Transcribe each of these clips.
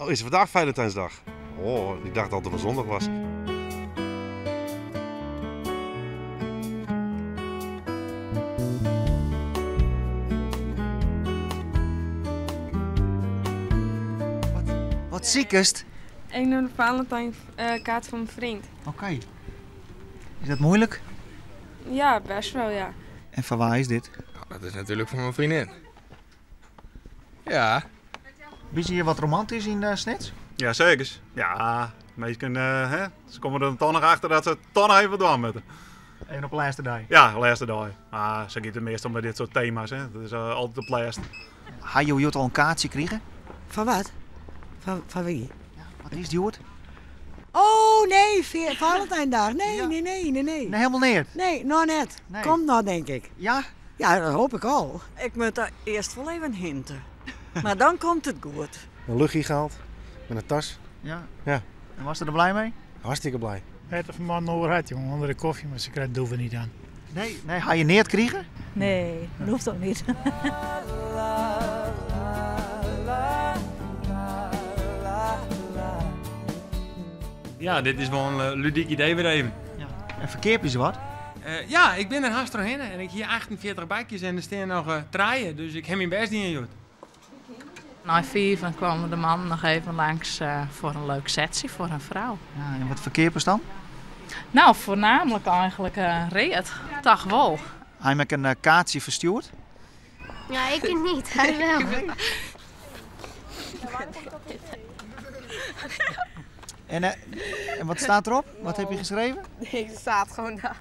Oh, is het vandaag Valentijnsdag? Oh, ik dacht dat het op zondag was. Wat sikest? Ik neem de Valentijnkaart van mijn vriend. Oké. Is dat moeilijk? Ja, best wel, ja. En van waar is dit? Nou, dat is natuurlijk van mijn vriendin. Ja. Ben je hier wat romantisch in uh, Snits? Ja, zeker. Ja, meesten, uh, hè, ze komen er toch nog achter dat ze toch nog even door moeten. En op de laatste dag? Ja, de laatste dag. Maar ze gaat het meestal met dit soort thema's, hè. Dat is uh, altijd op lijst. Had je al een kaartje gekregen? Van wat? Van wie? Ja, wat is die woord? Oh nee, Valentijndag. Nee, ja. nee, nee, nee, nee. Nee, helemaal niet. Nee, nog net. Nee. Komt nog, denk ik. Ja? Ja, dat hoop ik al. Ik moet daar eerst wel even hinten. Maar dan komt het goed. Een luchtje gehaald met een tas. Ja. Ja. En was ze er blij mee? Hartstikke blij. Het of man over had, jongen, onder de koffie, maar ze krijgt doeven niet aan. Nee, nee, ga je neer krijgen? Nee, dat hoeft ook niet. Ja, dit is wel een uh, ludiek idee weer even. Ja. En verkeerd is wat? Ja, ik ben er haast doorheen en ik hier 48 bakjes en er staan nog traaien, dus ik heb mijn best niet in, joh. Na vijf en kwamen de man nog even langs voor een leuk setje voor een vrouw. Ja, en wat verkeerd is dan? Nou, voornamelijk eigenlijk reet. Toch wel. Hij heeft een kaartje verstuurd? Ja, ik niet. Hij wel. En wat staat erop? Wat heb je geschreven? Nee, er staat gewoon dat.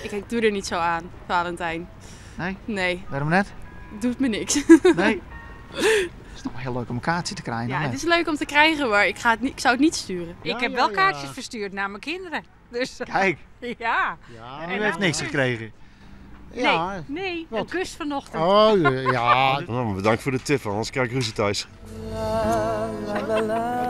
Ik doe er niet zo aan, Valentijn. Nee? Nee. Waarom net? Doet me niks. Nee? Het is toch heel leuk om een kaartje te krijgen. Ja, het is leuk om te krijgen, maar ik, ga het niet, ik zou het niet sturen. Ja, ik heb wel kaartjes verstuurd naar mijn kinderen. Dus, Kijk. Ja. Ja. En u heeft niks gekregen? Ja. Nee, nee, een kus vanochtend. Oh, ja. Nou, bedankt voor de tip, anders krijg ik ruzie thuis. La, la, la, la.